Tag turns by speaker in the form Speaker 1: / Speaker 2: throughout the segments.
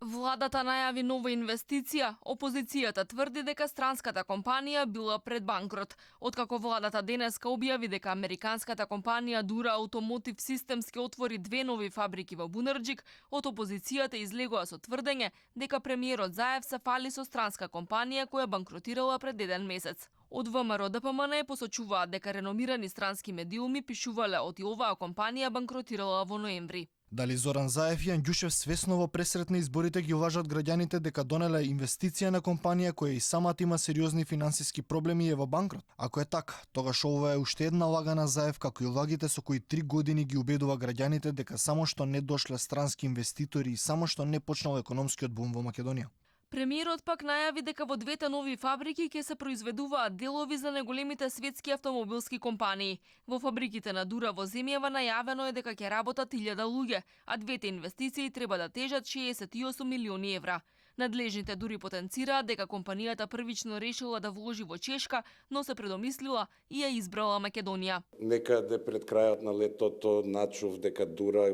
Speaker 1: Владата најави нова инвестиција, опозицијата тврди дека странската компанија била пред банкрот. Откако владата денеска објави дека американската компанија Дура Automotive Systems ќе отвори 2 нови фабрики во Бунарџик, од опозицијата излегува со тврдење дека премиерот Заев се фали со странска компанија која банкротирала пред 1 месец. Од ВМРО ДПМН посочуваат дека реномирани странски медиуми пишувале од и оваа компанија банкротирала во ноември.
Speaker 2: Дали Зоран Заев и Андјушев свесно во пресретни изборите ги лажат граѓаните дека донеле инвестиција на компанија која и самата има сериозни финансиски проблеми и е во банкрот? Ако е така, тогаш ова е уште една лага на Заев, како и лагите со кои 3 години ги убедува граѓаните дека само што не дошле странски инвеститори и само што не почнал економскиот бум во Македонија.
Speaker 1: Премиерот пак најави дека во 2 нови фабрики ќе се произведуваат делови за неголемите светски автомобилски компании. Во фабриките на Дура во земјава најавено е дека ќе работат 1000 луѓе, а 2 инвестиции треба да тежат 68 милиони евра. Надлежните дури потенцираат дека компанијата првично решила да вложи во Чешка, но се предомислила и ја избрала Македонија.
Speaker 3: Некаде пред крајот на летото начув дека Дура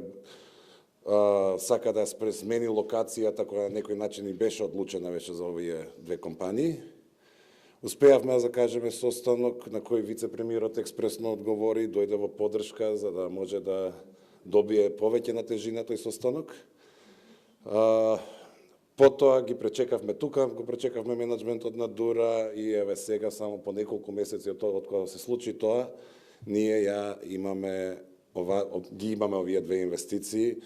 Speaker 3: сака да смени локацијата која на некој начин и беше одлучена за овие 2 компании. Успеавме да закажеме состанок на кој вице-премиерот експресно одговори, дојде во поддршка за да може да добие повеќе на тежина тој состанок. Потоа ги пречекавме тука, го пречекавме менаџментот на Дура и еве сега само по неколку месеци од кога се случи тоа, ние ги имаме овие 2 инвестиции.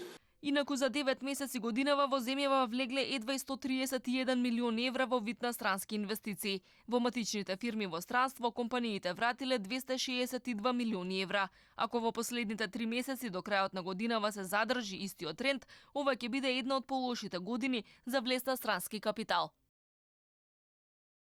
Speaker 1: Инаку за 9 месеци годинава во земјава влегле едва 131 милион евра во вид на странски инвестиции. Во матичните фирми во странство компаниите вратиле 262 милиони евра. Ако во последните 3 месеци до крајот на годинава се задржи истиот тренд, ова ќе биде една од полошите години за влез на странски капитал.